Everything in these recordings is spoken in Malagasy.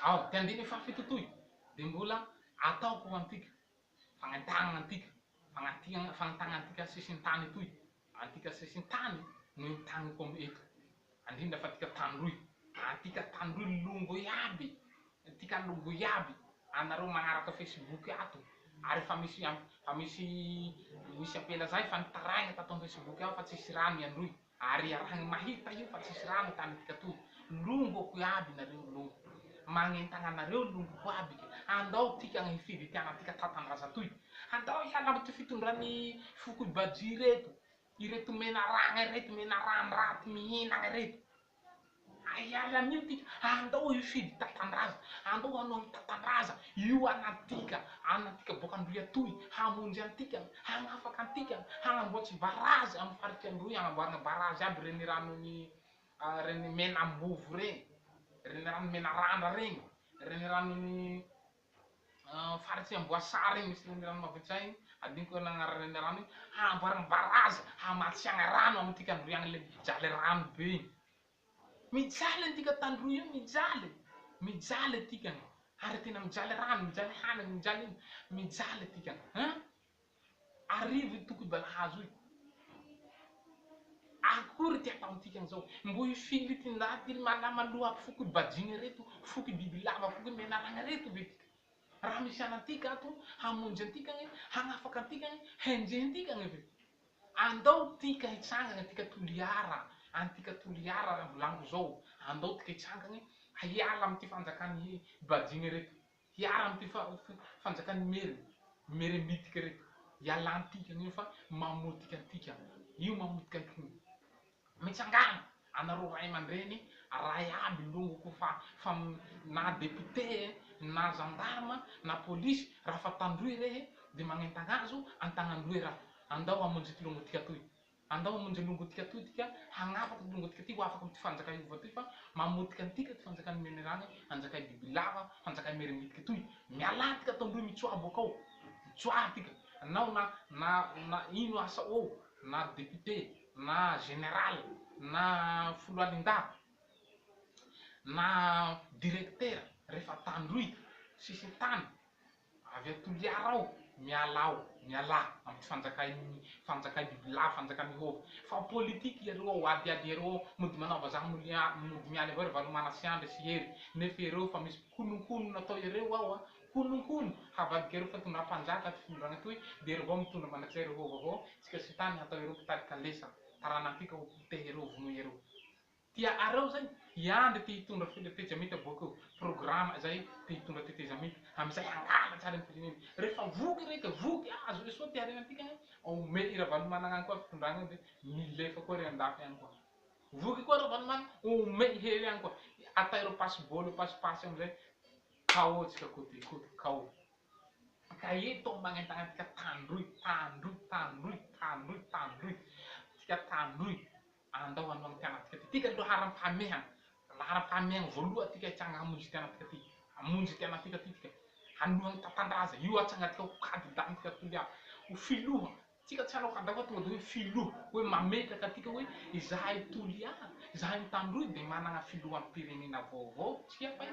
Ao, ty andininy fahafito toy dia mbola ataoko ho antika, fagnentagnana antika, fagnantiagna, fagnentagna antika sisin-tany toy, antika sisin-tany no entagniko am eto, indrindra fa antika Tandroy, antika Tandroy longo iaby, antika longo iaby, anareo magnaraka facebook ato, ary efa misy fa misy misy ampela zay fa nitaraigna tato am facebook ao fa tsisy rano i Androy. Ary iarahagny mahita io fa tsisy rano tany tika toy. Longoko iaby nareo longo. Magnentagna anareo longoko aby ke. Andao tika agny hifidy ty anantika tatandraza toy. Andao hiala amy ty fitondran'ny foko Ibadji reto. Ireto menaragna ireto, menaran-draty mihinagna ireto. Hiala amin'io tika, andao hifidy tatandraza, andao hanao ny tatandraza, io anantika, anantika boaka Androy atoy, hamonjy antika, hagnafaka antika, hagnamboatsy barazy amin'ny faritry Androy, hagnamboaragna barazy aby reniranon'i reny Menambovo regny, renirano Menarandra regny, reniranon'i faritry Amboasary igny misy renirano maventy zay igny, adinoko ny agnaran'ny renirano igny, hagnamboaragna barazy, hamatsiagna rano amintika Androy agny le mijaly rano be igny. Mijaly antika tandroy io mijaly, mijaly atika ary tena mijaly rano, mijaly hanigny, mijaly ino, mijaly atika hein! Arivo i toko balahazo io. Akory ty ataontika amizao? Mbo hifily ty ndaty malama loha foko bajigny reto, foko bibilava, foko menaragna reto ve tika? Raha misy anantika ato hamonjy antika agne, hagnafaka antika agne, henjehintika agne ve? Andao tika hitsangagna tika Toliara, antika Toliara raha volagniko zao, andao tika hitsangagna hiala amity fanjakany bajigny reto. Hiara amin'ity fanjakan'ny Merina, Meremitika ireto. Ialantika an'io fa mamotika antika. Io mamotika antika. Mitsangàna anareo ray aman-dreny, ray aby longoko fa fa na député na gendarme na polisy raha fa tandroy rehe dia magnentagna azo an-tagnandroy raha. Andao hamonjy ity longotika toy. Andao hamonjy longotika toy tika, hagnafaka ty longotika ty ho afaka amity fanjaka Iehova toy, fa mamotika antika ty fanjakan'i Menerane, hanjakay bibilava, fanjakay Meremitika toy. Mialà tika tondroy mitsoaha boakao, mitsoaha tika, nao na na na ino asa oo, na député, na général, na foloalindahy, na directeur, refa tandroy, sisintany, Avy a Toliara ao, miala ao, mialà amty fanjakain'ny fanjakan'ny bibilava, fanjakan'ny hova. Fa politique iareo ao, adiady iareo ao, mody manao vazaha mody mialy avao ry Valomana sy Andry sy Hery, nefa iareo fa misy kononkono natao iareo ao a, kononkono, havadika iareo fitondram-panjaka ty fitondragna toy, de iareo avao mitondra mandrakizay ry hova avao, tsika sy tany hatao iareo mpitari-kalesa, taranantika ho potehy iareo, vonoy iareo. Tia areo zay i Andry te hitondra tetezamita boakeo programa zay te hitondra tetezamita amizay hangala tsara ny firenena rehefa voky reke voky azo le soa ty harena antika agny ome i Ravalomanana agny koa fitondragna io de milefa koa re andafy agny koa voky koa Ravalomanana ome i Hery agny koa ataireo pasy bôly pasy pasy amizay kao tsika côté côté kao ka eto magnentagna antika tandroy tandroy tandroy tandroy tandroy tsika tandroy Andao hanao ny mpianatsika ty. Tika loharam-pahamehana. Laharam-pahamehana voaloha tika hitsanga hamonjy ty anatsika ty. Hamonjy ty anatsika ty tika. Hanohana ny tantandraza. Io atsangatsika ho kandida-ntsika Toliara. Ho filoha. Tsika tsy hanao kandida fa tonga de hoe filoha. Hoe mametraka antsika hoe izahay Toliara, izahay Antandroy dia manana filoham-pirenena vaovao tsika fa i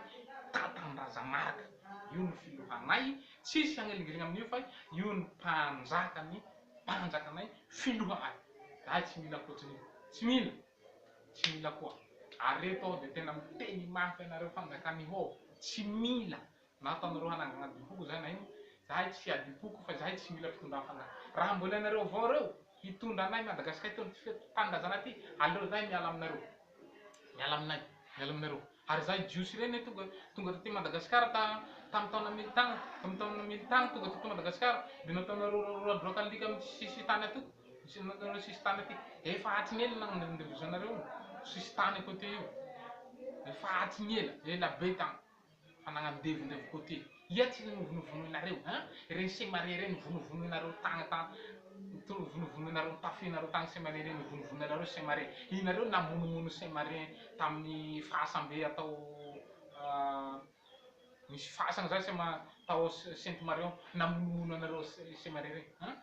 Tatandraza Marc. Io no filohanay. Tsisy hanelingelina amin'io fa io no mpanjakan'ny mpanjakanay, filohanay. Zahay tsy mila ankoatrin'io. Tsy mila. Tsy mila koa. Ary reto aho dia tena miteny mafy anareo fanjakan'i Hova. Tsy mila. Na ataonareo hanangana adim-poko zahay na inona. Zahay tsy adim-poko fa zahay tsy mila fitondram-panjakana. Raha mbola ianareo avao reo hitondra anay Madagascar eto amin'ity tanindrazana ity, aleo zahay miala aminareo. Miala aminay. Miala aminareo. Ary zahay jiosy ireny tonga tonga taty Madagascar ta tamin'ny taona mille tagny tamin'ny taona mille tagny tonga teto Madagascar dia nataonareo roadroaka alika amin'ny sisintany aty nataonareo sisintany aty efa hatry ny ela nanandevozanareo sisintany côté io efa hatry ny ela ela be tagny fa nagnandevondevo côté Ia tsy novonovonoinareo hein? Ireny semare ireny novonovonoinareo tagny ta novonovonoinareo notafihinareo tagny semare ireny novonovonoinareo semare inareo namonomono semare tamin'ny fahasambe atao misy fasana zay sema tao sainte marie ao namonomono anareo semare ireny hein?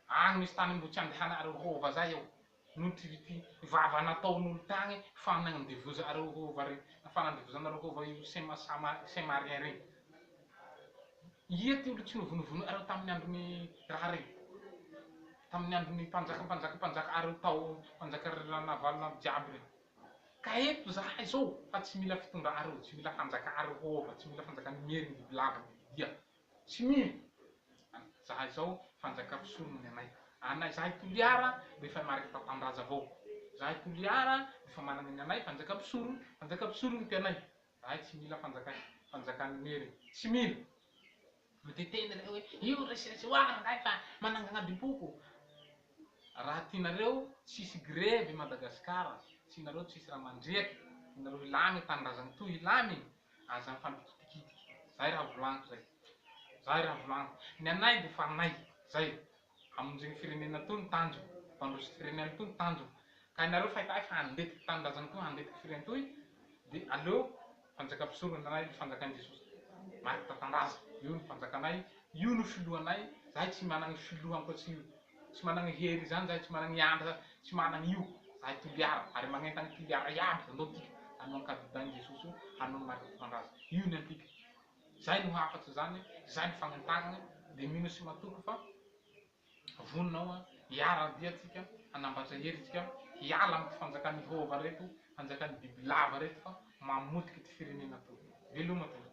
Agny misy tany mbo tsy andehanareo hova zay ao. Noho ty ty vava nataon'olo tagny fa nandevoza-areo hova regny, fa nandevozanareo hova io sema sama semarien regny. Ia ty olo tsy novonovonoareo tamin'ny andron'ny raha regny? Tamin'ny andron'ny mpanjaka mpanjaka mpanjaka areo tao mpanjaka Ranavalona jiaby regny. Ka eto zahay zao fa tsy mila fitondra-areo, tsy mila fanjaka-areo hova, tsy mila fanjakan'ny merina bibilava bibidia. Tsy mino an zahay zao fanjaka mpisorona ny anay anay zahay toliara refa marika tatandraza avao zahay toliara refa managna ny anay fanjaka mpisorona fanjaka mpisorona ty anay zahay tsy mila fanjaka fanjakan'ny merina tsy mila miteteny reo hoe io resiresy hoa rangahy fa manangagna adim-poko raha tianareo tsisy grevy Madagascar tianareo tsisy raha mandriaky tianareo hilamy tanindrazagna toy hilamy Aza mifampikitikitika. Zay raha volaniko zay. Zay raha volaniko. Ny anay dia efa anay. Zay. Hamonjy ny firenena toa ny tanjona. Hampandroso ty firenena toa ny tanjona. Ka ianareo fahita ahy fa handetiky tanindrazana toa handetiky firenena toy dia aleo fanjaka mpisorona anay fanjakan'i Jesosy. Marc Tatandraza. Io no fanjakanay. Io no filohanay. Zahay tsy managny filoha ankoatsy io. Tsy managny hery izany zahay, tsy managny andra, tsy managny io zahay Toliara, ary magnentagny Toliara iaby zandao tika hanao ny kadidan'i Jesosy io, hanao ny marika Tatandraza. Io ny antika. Zay no hafatsa zany, zay no fagnentagnagna, de mino sy matoky fa vonona aho hiara-dia tsika, hanambatra hery tsika, hiala amty fanjakan'i Hova reto, fanjakan'i bibilava reto fa mamotiky ty firenena toy. Veloma tompoko.